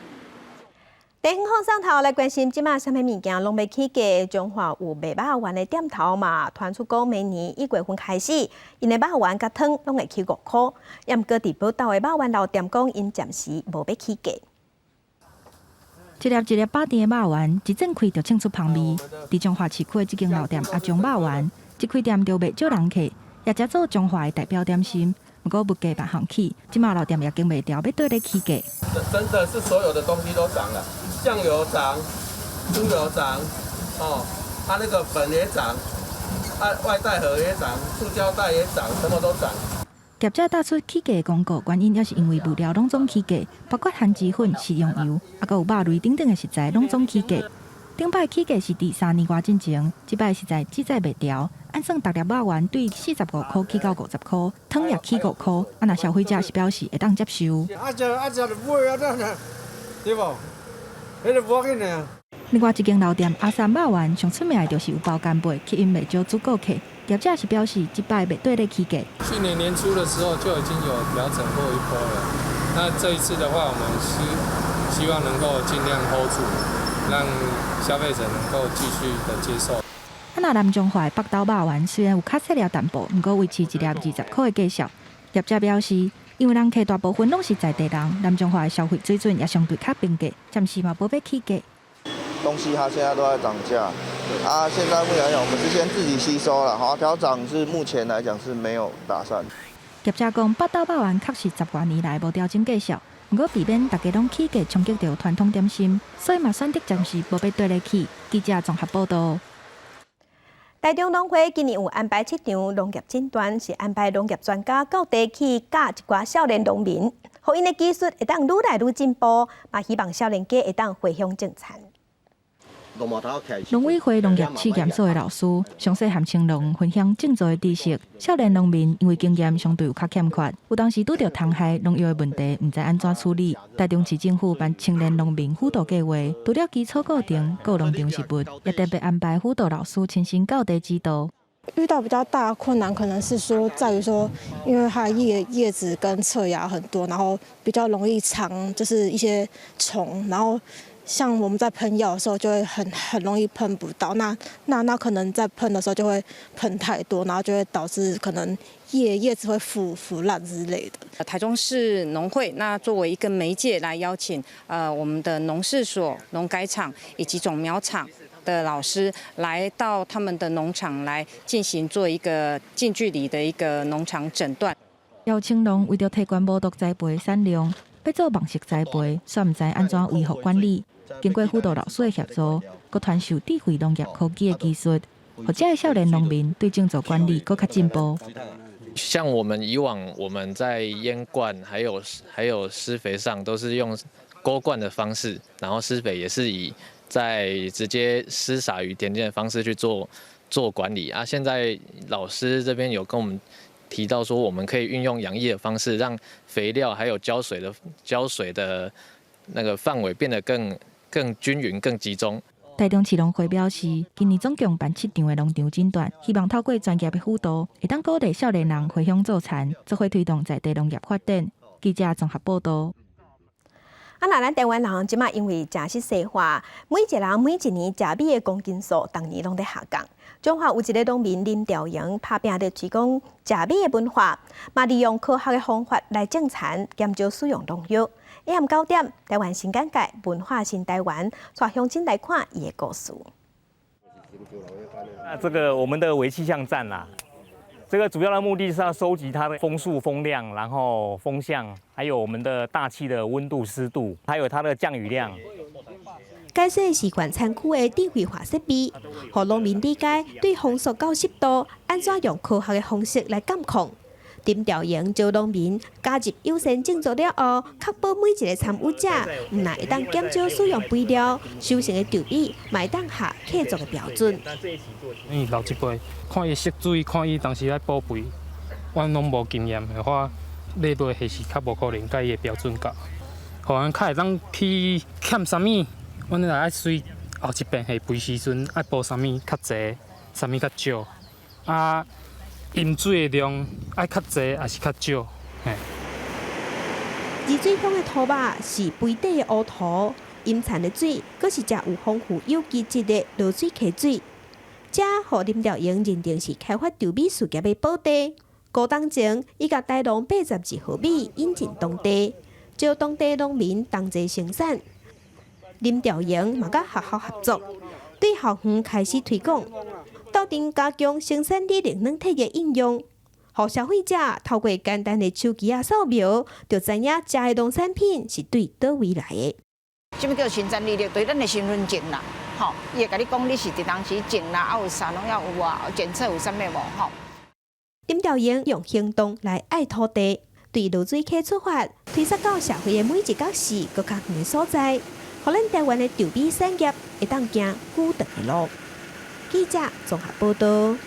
地方放送頭來關心，這馬啥物物件攏欲起價？彰化有賣肉圓的店頭嘛，傳出講明年1月份開始，𪜶的肉圓佮湯攏會起5箍。也毋過佇寶斗的肉圓老店講，𪜶暫時無欲起價。一粒一粒飽甜的肉圓，一展開就衝出芳味。佇彰化市區的這間老店阿彰肉圓，一開店就袂少人客，也誠做彰化的代表點心。毋過物價嘛向起，這馬老店也頂袂牢，欲綴咧起價。真的是所有的東西都漲了，醬油漲，豬油漲，哦，它那個粉也漲，啊外帶盒也漲，塑膠袋也漲，什麼都漲。業者打出起價的公告，原因也是因為物料攏總起價，包括番薯粉、食用油，啊，閣有肉類等等的食材攏總起價。頂擺起價是佇3年外進前，這擺實在志在袂牢。按算逐粒肉圓對45箍起到50箍，湯也起5箍。啊，若消費者是表示會當接受。啊，食啊食就買啊，這對無？彼個無要緊的。另外一間老店阿三肉圓上出名的就是有包干貝，吸引袂少主顧客。業者是表示，這擺袂綴咧起價。去年年初的時候就已經有調整過一波了。那這一次的話，我們希望能夠盡量 hold 住，讓消費者能夠繼續的接受。啊，若南彰化的北斗肉圓雖然有較細粒淡薄，毋過維持一粒20箍的價數。業者表示，因為人客大部分攏是在地人，南彰化的消費水準也相對較平價，暫時嘛無欲起價。東西它現在都在漲價，啊，現在目前來講，我們是先自己吸收了，好，調漲是目前來講是沒有打算。業者講，北斗肉圓確實十外年來無調整價數，毋過避免大家攏起價衝擊著傳統點心，所以嘛選擇暫時無欲綴咧起。記者綜合報道。台中農會今年有安排七場農業診斷，是安排農業專家到地去教一寡少年農民，予𪜶的技術會當愈來愈進步，嘛希望少年家會當回鄉種田。農委會農業試驗所的老師，詳細和青農分享種作的知識。少年農民因為經驗相對有較欠缺，有當時拄著蟲害農藥的問題，毋知按怎處理。台中市政府辦青年農民輔導計劃，除了基礎課程、閣有農場實務，也特別安排輔導老師親身到地指導。遇到比較大的困難，可能是說在於說，因為它葉子跟側芽很多，然後比較容易藏，就是一些蟲，然後。像我們在噴藥的時候，就會很容易噴不到，那可能在噴的時候就會噴太多，然後就會導致可能葉子會腐爛之類的。台中市農會那作為一個媒介來邀請我們的農試所、農改場以及種苗場的老師來到他們的農場來進行做一個近距離的一個農場診斷。姚青龍為著提懸無毒栽培產量，欲做網室栽培，煞毋知按怎維護管理。經過輔導老師的協助，閣傳授智慧農業科技的技術，予遮的少年農民對種作管理閣較進步。像我們以往我們在淹灌還有施肥上，都是用溝灌的方式，然後施肥也是以在直接施撒於田間的方式去做管理啊。現在老師這邊有跟我們提到說，我們可以運用養液的方式，讓肥料還有澆水的那個範圍變得更均勻、更集中。台中市農會表示，今年總共辦七場的農場診斷，希望透過專業的輔導，會當鼓勵少年人回鄉做田，做伙推動在地農業發展。記者綜合報道。啊，若咱台灣人這馬因為食食西化，每一個人每一年食米的公斤數，逐年攏佇下降。彰化有一个農民林調營拍拚佇推廣食米的文化，嘛利用科學的方法來種田，減少使用農藥。下暗9點，台灣新簡介，文化新台灣，帶鄉親來看伊的故事。那這個我們的微氣象站啦，這個主要的目的是要收集它的風速、風量，然後風向，還有我們的大氣的溫度、濕度，還有它的降雨量。解說是縣產區的智慧化設備，予農民理解對風速佮濕度，按怎用科學的方式來監控。林調營招農民加入優先種植了後，確保每一个參與者，毋但會當減少使用肥料，收成的稻米嘛會當合契作的標準。因為老一輩看伊釋水，看伊當時愛補肥，阮攏無經驗的話，買落還是較無可能佮伊的標準到。予阮較會當去欠啥物，阮若愛隨後一遍下肥時陣愛補啥物較濟，啥物較少，啊。飲水的量愛較濟抑是較少？嘿。二水鄉的土肉是肥底的烏土，淹田的水，閣是食有豐富有機質的濁水溪水。這予林調營認定是開發稻米事業的寶地。五冬前，伊共台農82號米引進當地，招當地農民同齊生產。林調營嘛佮學校合作，對校園開始推廣。鬥陣加強生產力軟體的應用，予消費者透過簡單的手機仔掃描，就知影食的農產品是對佗位來的。啥物叫生產履歷？就是咱的身份證啦，吼，伊會共你講你是佇當時種啦，啊有啥攏要有啊，檢測有啥物無吼。林調營用行動來愛土地，對濁水溪出發，推捒到社會的每一角勢閣較遠的所在，予咱台灣的稻米產業會當行久長的路。記者綜合報道。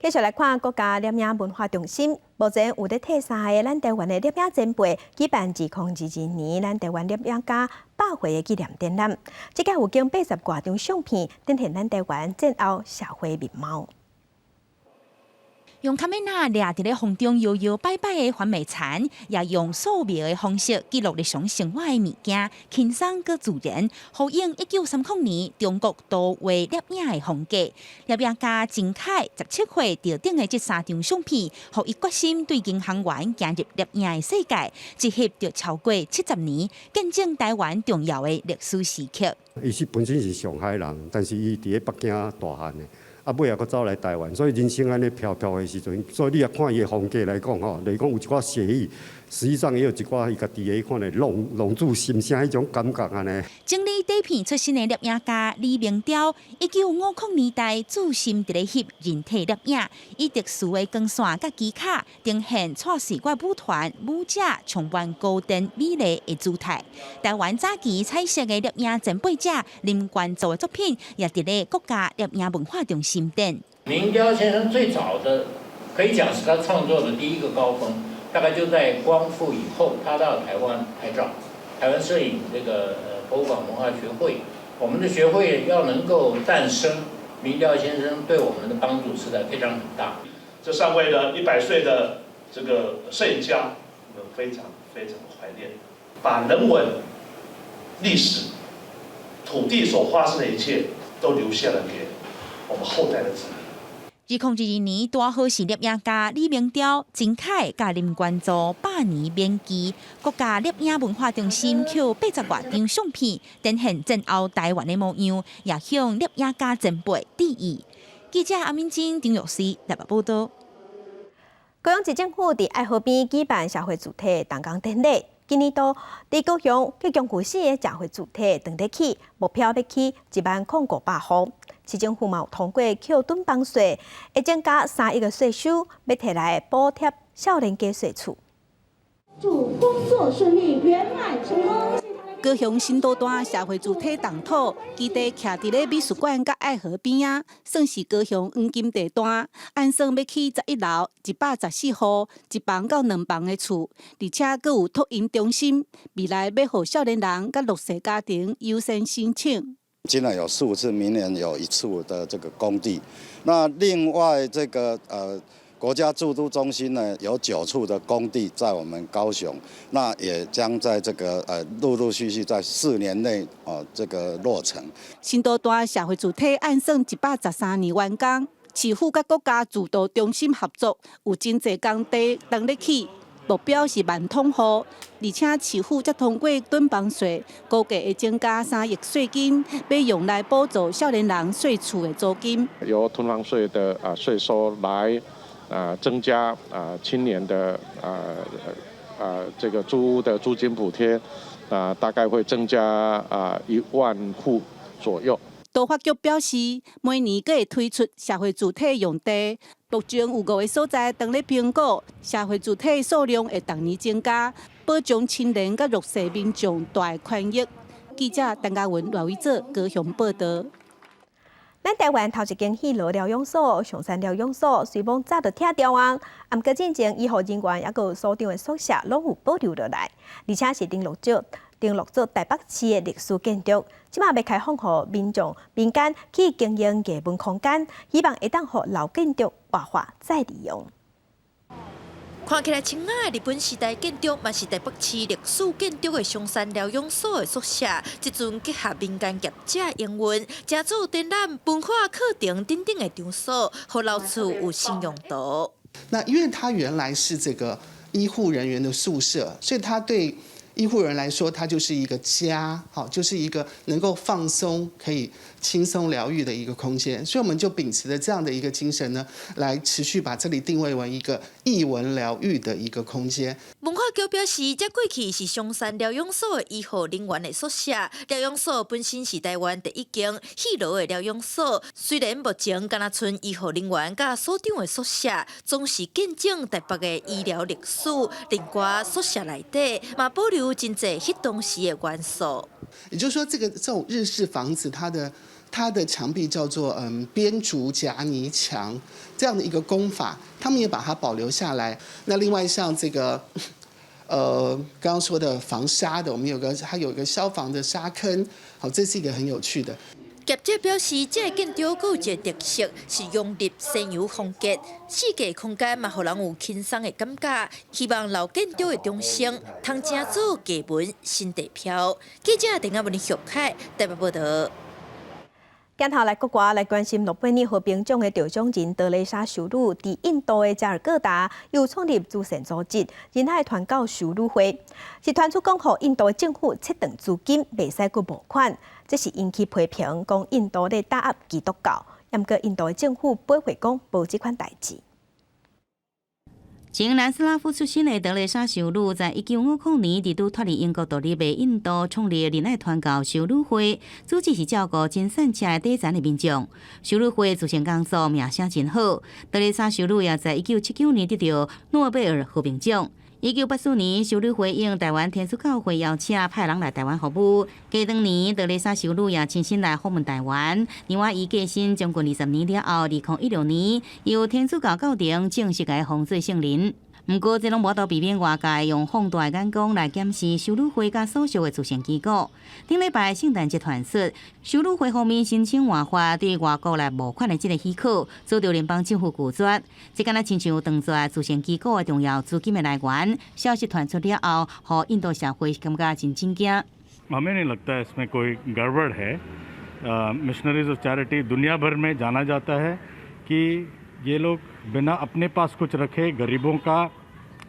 繼續來看國家攝影文化中心，目前有咧替三个咱台灣的攝影前輩舉辦2022年咱台灣攝影家百歲的紀念展覽。這屆有經八十外張相片，展現咱台灣戰後社會面貌。用卡梅拉掠佇咧風中搖搖擺擺的番麥田，也用素描的方式記錄日常生活的物件，輕鬆閣自然，呼應1930年中國圖畫攝影的風格。攝影家鄭凱17歲得頂的這三張相片，予伊決心對銀行員行入攝影的世界，一翕就超過70年，見證台灣重要的歷史時刻。伊是本身是上海人，但是伊佇咧北京大漢的。啊，尾仔閣走來台灣，所以人生按呢飄飄的時陣，所以你若看伊的風格來講吼，就是講有一寡寫意，實際上也有一寡伊家己的彼款的浪浪子心聲彼種感覺按呢。整理底片出身的攝影家李明雕，1950年代專心佇咧翕人體攝影，以特殊的光線佮技巧，呈現蔡歲月舞團舞者充滿古典美麗的姿態。台灣早期彩色的攝影前輩者林關祖的作品，也佇咧國家攝影文化中心展。林雕先生最早的，可以講是他創作的第一個高峰，大概就在光復以後，他到台灣拍照。台灣攝影這個博物館文化學會，我們的學會要能夠誕生，林雕先生對我們的幫助實在非常很大。這三位呢，100歲的這個攝影家，我們非常非常懷念，把人文、歷史、土地所發生的一切都留下來給我們後代的子民。2022年，大好是攝影家李明雕、鄭凱佮林關祖百年免期，國家攝影文化中心抾八十外張相片，展現戰後台灣的模樣，也向攝影家前輩致意。記者阿敏晶、張玉思台北報道。高雄市政府佇愛河邊舉辦社會主體動工典禮。今年度佇高雄去供舊死的社會住宅斷得起，目標欲起10,500戶。市政府嘛有通過扣囤房稅，會增加3億的稅收，欲提來補貼少年家稅厝。祝工作順利，圓滿成功。高雄新都段社會住宅動土基地徛佇咧美術館佮愛河邊仔，算是高雄黃金地段。按算欲起11樓114戶，一房到兩房的厝，而且閣有托嬰中心。未來欲予少年人佮弱勢家庭優先申請。今年有15處，明年有一處的這個工地。那另外這個國家住都中心呢，有9處的工地在我們高雄，那也將在這個陸陸續續在4年內哦這個落成。新都段社會住宅按算113年完工，市府佮國家住都中心合作，有真濟工地當咧起，目標是萬統戶，而且市府才通過囤房稅，估計會增加3億稅金，欲用來補助少年人稅厝的租金。由囤房稅的啊稅收來增加啊青年的這個租屋的租金補貼啊，大概會增加啊1萬戶左右。都發局表示，每年閣會推出社會住宅用地，目前有五個所在當咧評估，社會住宅數量會逐年增加，保障青年佮弱勢民眾大權益。記者陳嘉文、賴偉哲高雄報道。咱台灣頭一間彼羅療養所、松山療養所，雖罔早就拆掉啊，毋過進前醫護人員抑閣有所長的宿舍，攏有保留落來，而且是登錄做台北市的歷史建築。這馬欲開放予民眾民間去經營藝文空間，希望會當予老建築活化再利用。看起來清雅的日本時代建築，嘛是台北市歷史建築的松山療養所的宿舍。這陣結合民間業者營運，成做展覽、文化課程等等的場所，予老厝有新用途。那因為它原來是這個醫護人員的宿舍，所以它對醫護人員來說，它就是一個家，好，就是一個能夠放鬆、可以輕鬆療癒的一個空間。所以我們就秉持着這樣的一個精神呢，來持續把這裡定位為一個藝文療癒的一個空間。文化局表示，這過去是松山療養所的醫護人員的宿舍。療養所本身是台灣第一間彼羅的療養所，雖然目前敢若賰醫護人員佮所長的宿舍，總是見證台北的醫療歷史。另外，宿舍內底嘛保留真濟彼當時的元素。也就是說，這種日式房子，它的牆壁叫做編竹夾泥牆這樣的一個工法，他們也把它保留下來。那另外像這個，剛剛說的防沙的，我們有個它有一個消防的沙坑，好，這是一個很有趣的。業者表示，這個建築閣有一個特色，是融入西洋風格，四季空間嘛，予人有輕鬆的感覺。希望老建築的重生，通成做藝文新地標。記者鄧亞文、玉凱台北報道。鏡頭來國外來關心諾貝爾和平獎的得獎人德蕾莎修女，佇印度的加爾各答有創立慈善組織仁愛傳教修女會，是傳出講，予印度政府切斷資金，袂使閣募款，這是引起批評，講印度咧打壓基督教。毋過印度的政府駁回講無這款代誌。前南斯拉夫出身的德蕾莎修女，在1950年，佇拄脫離英國獨立的印度創立仁愛傳教修女會，主旨是照顧真散赤的底層的民眾。修女會慈善工作名聲真好，德蕾莎修女也在1979年得到諾貝爾和平獎。1984年，修女會應台灣天主教會邀請，派人來台灣服務。隔兩年，德蕾莎修女也親身來訪問台灣。另外，伊過身將近20年了後，2016年由天主教教廷正式共伊封做聖人。毋過，這攏無法度避免外界用放大眼光來檢視修女會佮所屬的慈善機構。頂禮拜聖誕節傳出，修女會方面申請換發對外國來募款的這个許可，遭到聯邦政府拒絕。這敢若親像斷絕慈善機構的重要資金的來源。消息傳出了後，予印度社會感覺真震驚。 हमें नहीं लगता इसमें कोई गड़बड़ है। Missionaries of charity दुनिया भर में जाना जाता है कि ये लोग बिना अपने पास कुछ रखे गरीबों का,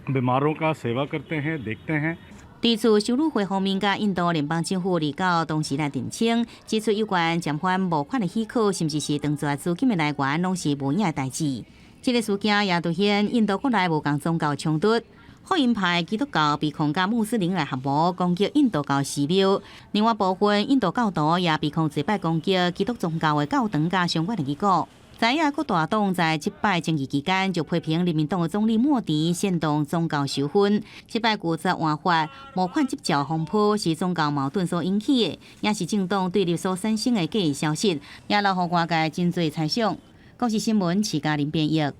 बीमारों का सेवा करते हैं, देखते हैं。對此，修女會方面佮印度聯邦政府離到當時來澄清，指出有關暫緩募款的許可，甚至是斷絕資金的來源，攏是無影的代誌。這个事件也凸顯印度國內無仝宗教衝突。福音派基督教被控佮穆斯林來合謀攻擊印度教寺廟，另外部分印度教徒也被控祭拜攻擊基督宗教的教堂佮相關的機構。知影國大黨在這擺爭議期間就批評人民黨的總理莫迪煽動宗教糾紛，這擺拒絕換發募款執照風波是宗教矛盾所引起的，也是政黨對立所產生的假消息，也留予外界真濟猜想。公視新聞徐嘉玲編譯。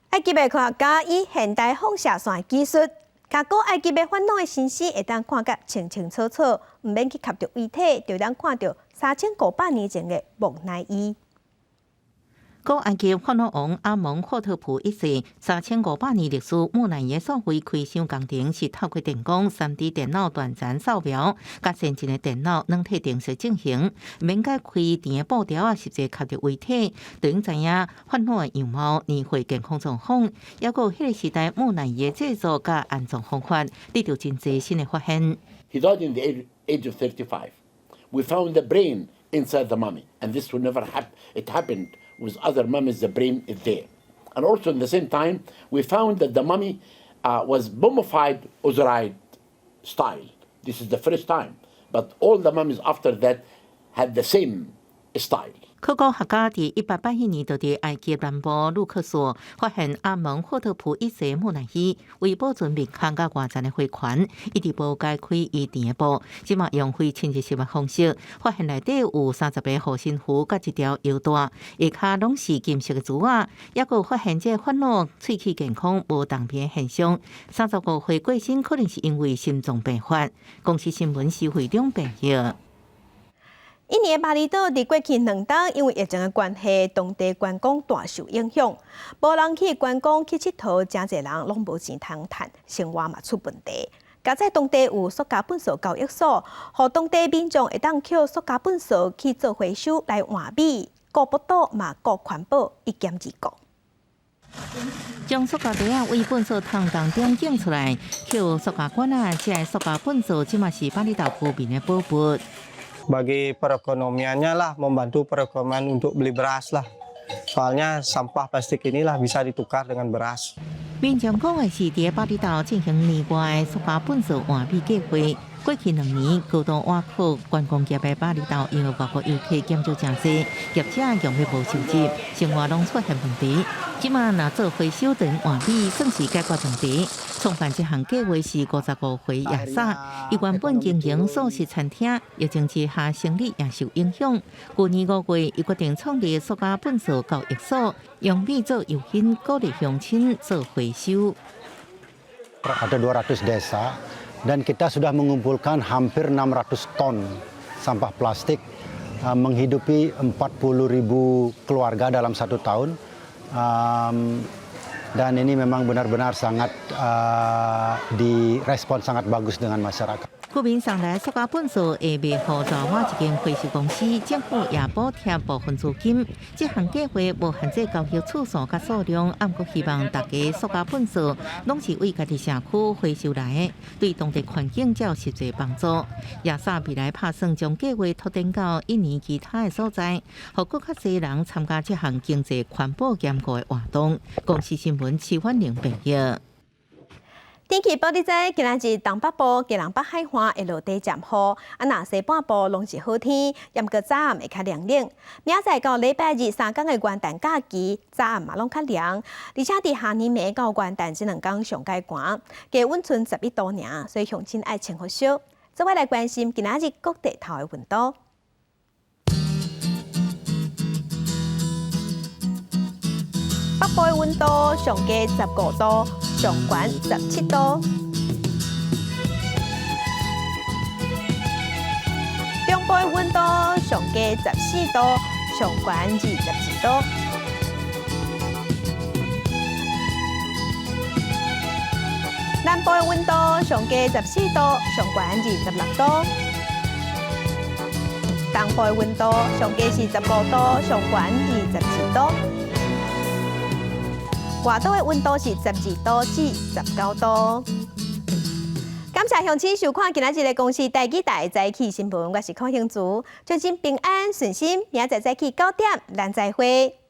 埃及的科學家以現代放射線技術，共古埃及的法老的身屍會當看甲清清楚楚，毋免去磕著遺體，就當看著3500年前的木乃伊。古埃及法老王阿蒙霍特普一世3500年歷史木乃伊所謂開箱工程，是透過電光、3D 電腦斷層掃描，佮先進的電腦軟體程式進行，免解開甜的布條仔，實際磕著遺體，就知影法老的樣貌、年歲、健康狀況，抑閣彼個時代木乃伊的製作佮安葬方法，得著真濟新的發現。 He died in the age of 35. We found the brain inside the mummy, and this will never happen. It happened with other mummies, the brain is there. And also in the same time, we found that the mummy was mummified Osiride style. This is the first time. But all the mummies after that had the same style. 考古學家佇1881年，就佇埃及南部盧克索發現阿蒙霍特普一世木乃伊，為保存面孔佮外層的灰環，一直無解開伊纏的布，這馬用非侵入式的方式，發現內底有30個護身符佮一條腰帶，下跤攏是金色的珠仔，抑閣發現這法老喙齒健康無動變現象，35歲過身可能是因為心臟病發。公視新聞施惠中編譯。印尼巴厘島佇過去兩冬，因為疫情的關係，當地觀光大受影響，無人去觀光去𨑨迌，誠濟人攏無錢通趁，生活嘛出問題。佳哉當地有塑膠糞埽交易所，予當地民眾會當抾塑膠糞埽去做回收來換米，顧腹肚嘛顧環保，一兼二顧。將塑膠袋仔對糞埽桶當中揀出來，抾塑膠罐仔，這个塑膠糞埽這馬是巴厘島居民的寶物。 Bagi perekonomiannya lah, membantu perekonomian untuk beli beras lah. Soalnya sampah plastik inilah bisa ditukar dengan beras. 民眾講的是佇巴厘島進行年外塑膠糞埽換米計劃。過去2年，高度倚靠觀光業的巴厘島，因為外國遊客減少誠濟，業者用欲無收入，生活攏出現問題。這馬若做回收轉換米，算是解決問題。創辦這項計劃是55歲亞薩，伊原本經營素食餐廳，疫情之下生意也受影響。舊年5月，伊決定創立塑膠糞埽交易所，用米做誘因，鼓勵鄉親做回收。 Ada 200 desa dan kita sudah mengumpulkan hampir 600 ton sampah plastik, menghidupi 40 ribu keluarga dalam satu tahun. Dan ini memang benar-benar sangat direspon sangat bagus dengan masyarakat. 居民送來塑膠糞埽會賣予爪哇一間回收公司，政府也補貼部分資金。這項計劃無限制交易次數佮數量，毋過希望大家塑膠糞埽攏是對家己社區回收來的，對當地環境才有實際幫助。亞薩未來拍算將計劃拓展到印尼其他的所在，予閣較濟人參加這項經濟環保兼顧的活動。公視新聞徐婉玲編譯。天氣報你知，今仔日東北部、基隆北海岸會落短暫雨，啊，若西半部攏是好天，毋過早暗會較涼冷。明仔載到禮拜日三工的元旦假期，早暗嘛攏較涼，而且佇跨年暝到元旦這兩工上蓋寒，低溫賰11度爾，所以鄉親愛穿予少。做伙來關心今仔日各地頭的溫度。北部的溫度上低15度，上懸17度。中部的溫度上低14度，上懸22度。南部的溫度上低14度，上懸26度。東部的溫度上低是15度，上懸22度。外島的溫度是12度至19度。感謝鄉親收看今仔日的公視台語台早起新聞，我是柯興竹，祝恁平安順心，明仔載早起9點，咱再會。